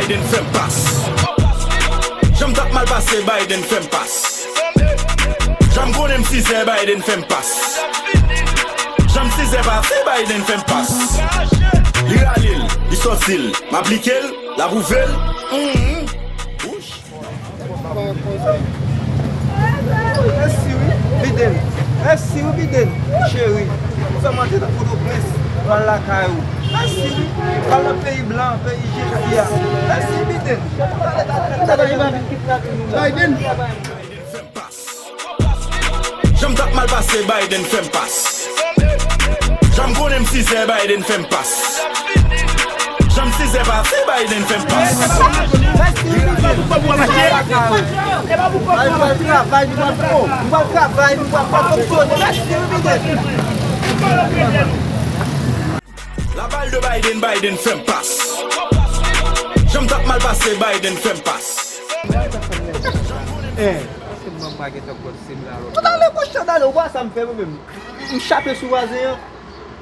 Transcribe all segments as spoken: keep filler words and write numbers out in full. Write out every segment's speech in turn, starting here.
Biden fè m pas. Jan m t ap mal pase, Biden fè m pas. Jan m konnen m sizè, Biden fè m pas. Jan m sizè pase, Biden fè m pas. Li rale l, li sòti l, m aplike l, l apwouve l. Mm. Wouch. Mèsi wi, Biden. Mèsi wi, Biden. Cheri, ou fè m antre nan Pòtoprens, m al lakay ou. Mèsi wi, m al nan peyi blan, peyi Jezi a. Mèsi, Biden. Biden. Jan m t ap mal pase, Biden fè m pas. Jan m konnen m sizè, Biden fè m pas. Jan m sizè pase, Biden fè m pas. La balle de Biden, Biden fè m pas. Jan m t ap mal pase, Biden fè m pas. Èske m pa gen tan kòd se m la lòt. Ou t ale, monchè, w t ale, ou pa sa m fè mwen menm. M chape sou vwazen an.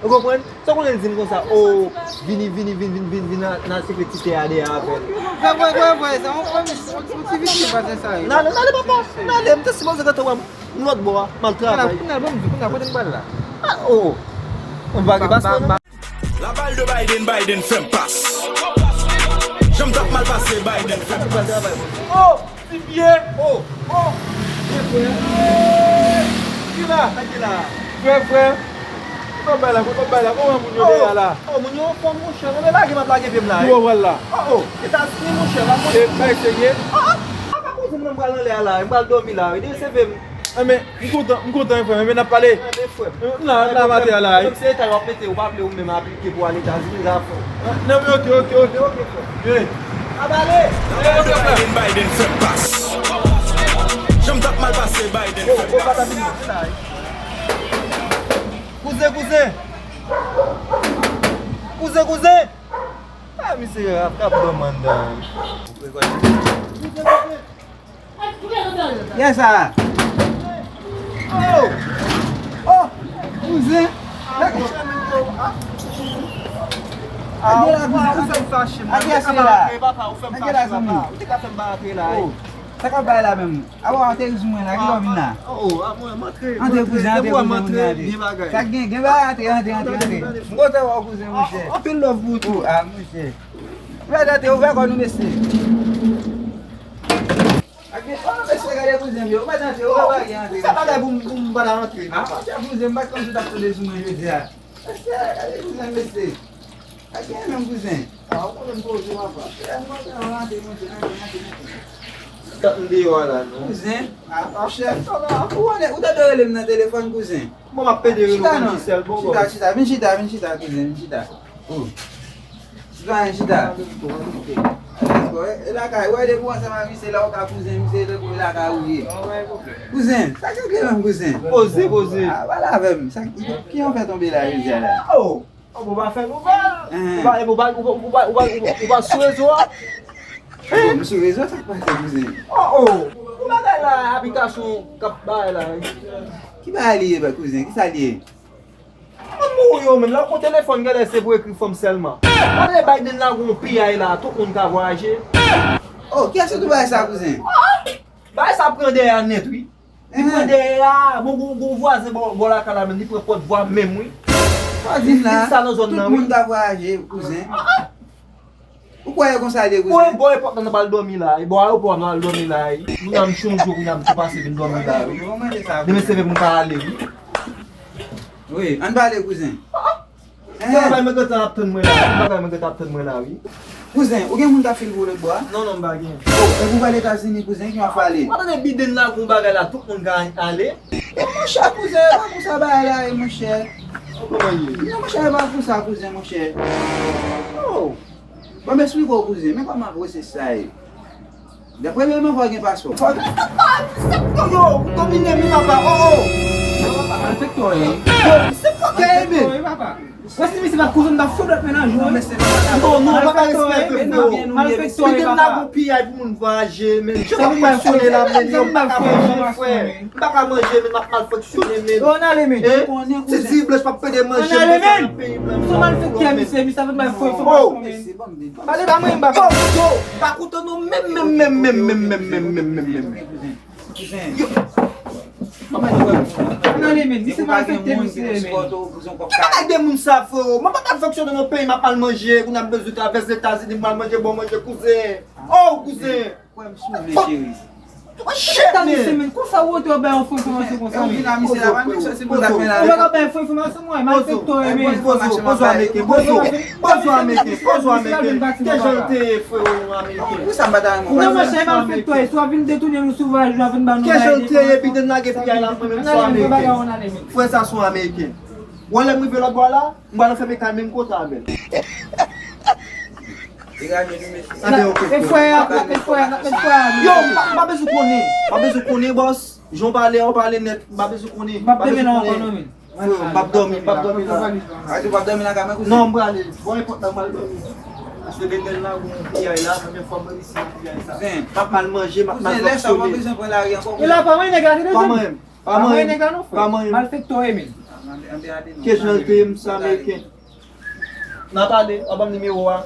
Ou konprann? Sa w konnen l di m konsa, o, vini, vini, vin, vin, vin, vin, n al, n al sekretite a dèyè avè l. Vre, vre, vre, vre, se yon, yon, yon ti visye vwazen sa ye. N ale, n ale, papa, n ale, m te sipoze gentan wè m lòt bò a, m al travay. Kounye a, kounye a, ban m di, kounye a, kote n pral la? Ah, oh, oh. M pa gen paspò, non. La balle de Biden, Biden fè m pas. Jan m t ap mal pase, Biden fè m pas. Oh, ti pye. Oh, oh. Ki la? Sa ki la? Frè, frè. Kote w bay la? Kote w bay la? Kòman moun yo dèyè la? Oh, moun yo anfòm, monchè. Mwen lage, m ap lage pye m la. Ki wè w pral la? Oh, oh. Etazini, monchè, la. E, bay serye? Ah, ah. Ah, pa koze m nan, m pral anlè a la. M pral dòmi la. Reseve m. Enben, m kontan, m kontan, frè m. Enben, n ap pale. Enben, frè m. N a, n a maten a la, wi. Menm se eta w ap mete, ou pa vle ou menm aplike pou al Etazini, zafè w. Ah, non, men oke, oke, oke, oke, frè m. Wi. Ap ale. Biden, Biden fè m pas. Jan m t ap mal pase, Biden fè m pas. Kouzen, kouzen. Kouzen, kouzen. Ah, misye ap kap dòm anndan. Kouzen, kouzen. Yes, sir. Oh! Oh! Kouzen! Ah, ou fè m fache, man. Ou te ka pa antre, papa. Ou fè m fache, papa. Ou te ka fè m pa antre la, wi. Sa k ap bay la menm? Awa, ateri sou mwen la, ki lè w vin la? Oh, ah, mwen, m antre, m antre. Antre, kouzen, antre, kouzen, antre. Sa k gen, gen bagay, antre, antre, antre, antre. M kontan wè w, kouzen, monchè. Anpil love pou ou tou. Ah, monchè. Ouvè dòt yo, ouvè kò nou, mesye. Ak gen, oh, mesye, gade kouzen m yo. Ou pa janti, ou pa gen antre. Sa bagay pou m, pou m pa ta antre. Ah, monchè, kouzen, m pa t konn si w t ap tonbe sou mwen jodi a. Mesye, gade kouzen, mesye. Ak gen menm kouzen. Ah, ou konnen m poze, papa. Mesye, m kontan antre, monchè, antre, antre, mesye. Tann deyò a la, non. Kouzen, ah, monchè, ou konnen, ou ta dwe rele m nan telefòn, kouzen. Bon, m ap pede rele w nan Digicel, bon, chita, chita, vin chita, vin chita, kouzen, vin chita. Oh. Sitwayen, chita. Alèz, bò, e lakay, wè, depi w ansanm ak misye, la w ka kouzen misye, tankou e lakay ou ye. Kouzen, sa k se menm, kouzen? Poze, poze. Ah, pale avè m. Sa, ki jan w fè tonbe la, jodi a la? Oh! Oh, bon, pa fè nouvèl. Ou pa, ou pa, ou pa, ou pa, ou pa, ou pa sou rezo a? Bon, m sou rezo, sa k pase, kouzen? Oh, oh. Bon bagay la, abitasyon k ap bay la, wi. Ki bagay li ye, kouzen? Ki sa li ye? Mwen mouri yo menm, la gon telefòn genlè se pou ekri fanm sèlman. Gade Biden la gon piyay la, tout moun ka vwayaje. Oh, kiyès ki tou bay sa, kouzen? Bagay sa pran dèyè a nèt, wi. Li pran dèyè a, bon, gon, gon vwazen bò, bò lakay la menm, li pran pòtvwa menm, wi. Sa w di m la, tout moun ka vwayaje, kouzen. Ou kwè e konsa l ye, kouzen? Bon, e bò epòt la n ap al dòmi la, e bò ayewopò a n ap al dòmi la, wi. Kounye a m chanje, kounye a m tou pase vin dòmi la, wi. Demen se vre pou m ka ale, wi. Wi, ann pale, kouzen. Yon bagay mwen gentan ap tann mwen la, yon bagay mwen gentan ap tann mwen la, wi. Kouzen, ou gen moun k ap fil pou w lòt bò a? Non, non, m pa gen. Oh, epi w pral Etazini, kouzen, ki w ap pale? Ou pa tande Biden la, gon bagay la, tout moun ka ale. Oh, monchè, kouzen, e pa konsa bagay la ye, monchè. Oh, kòman ye? Non, monchè, e pa konsa, kouzen, monchè. Oh. Bon, m esplike w, kouzen, men kòman pwosès sa ye. Premyèman, fò w gen paspò. Fò w gen paspò. Yo, ou domine m, wi, papa. Oh, oh. Malfektè w ye. Yo, se fòkè, wi, men. Malfektè w ye, papa. Wè si misye pa t kouzen, m t ap fè dòt mennaj ou, wi. Non, non, pa ka respekte, freo. Malfektè, li te la gon piyay pou moun vwayaje, men jan m ap fonksyone la, men, yo, m pa ka manje, frè. M pa ka manje, men, m ap mal fonksyone, men. Yo, ann ale, men. Ti di blanch p ap pede manje, men, nan peyi, men. Ann ale, men. Son malfektè, misye, misye ap fè mal fonksyone, men. Pale ba mwen, m pa ka. Yo, pa kontan non, menm, menm, menm. Yo. Ann ale, men. Misye malfektè, misye, men. Bagay de moun sa, freo. Mwen pa ka fonksyone nan peyi, m ap al manje, kounye a m bezwen travèse Etazini, m al manje bon manje, kouzen. Oh, kouzen. Kwè m sou men, cheri. Chèt, men. Konsa ou te bay yon fo enfòmasyon konsa, men. Ou pa ka bay fo enfòmasyon, mwen, malfektè, men. Pozo, pozo ameriken, pozo, pozo ameriken, pozo ameriken. Kijan l te ye, freo, yon ameriken? Ou nan manchè, malfektè, si w ap vin detounen nou sovaj, w ap vin ba nou bagay. Kijan l te ye, epi te lage piyay la, mwen menm, sou ameriken. Frè sa sou ameriken. Wè lè m rive lòt bò la, m pral fèmen kay menm kote avè l. Degaje nou, mesye. Anben, ok, frè. E frè a, e frè a, e frè a. Yo, m pa, m pa bezwen konnen. M pa bezwen konnen, bòs. Jan w pale a, w pale nèt. M pa bezwen konnen. M pa bezwen konnen. Frè, m p ap dòmi, m p ap dòmi la. A, ou p ap dòmi nan kay mwen, kouzen? Non, m prale. Bò nenpòt la, m pral dòmi. Paske demen la, gon piyay la, mwen menm fò m reyisi nan piyay sa. Kouzen. M ap mal manje, m ap mal fonksyone. Kouzen, lè sa, w pa bezwen pran lari ankò, kouzen. E la, pa mwen nèg la, tande, pa mwen. Pa manyen nèg la non, frè. Pa manyen. Malfektè w ye, men. Ann, ann, ann, ann, ann. Kijan l te ye, m sa ameriken. N a pale, w a ban m nimewo a.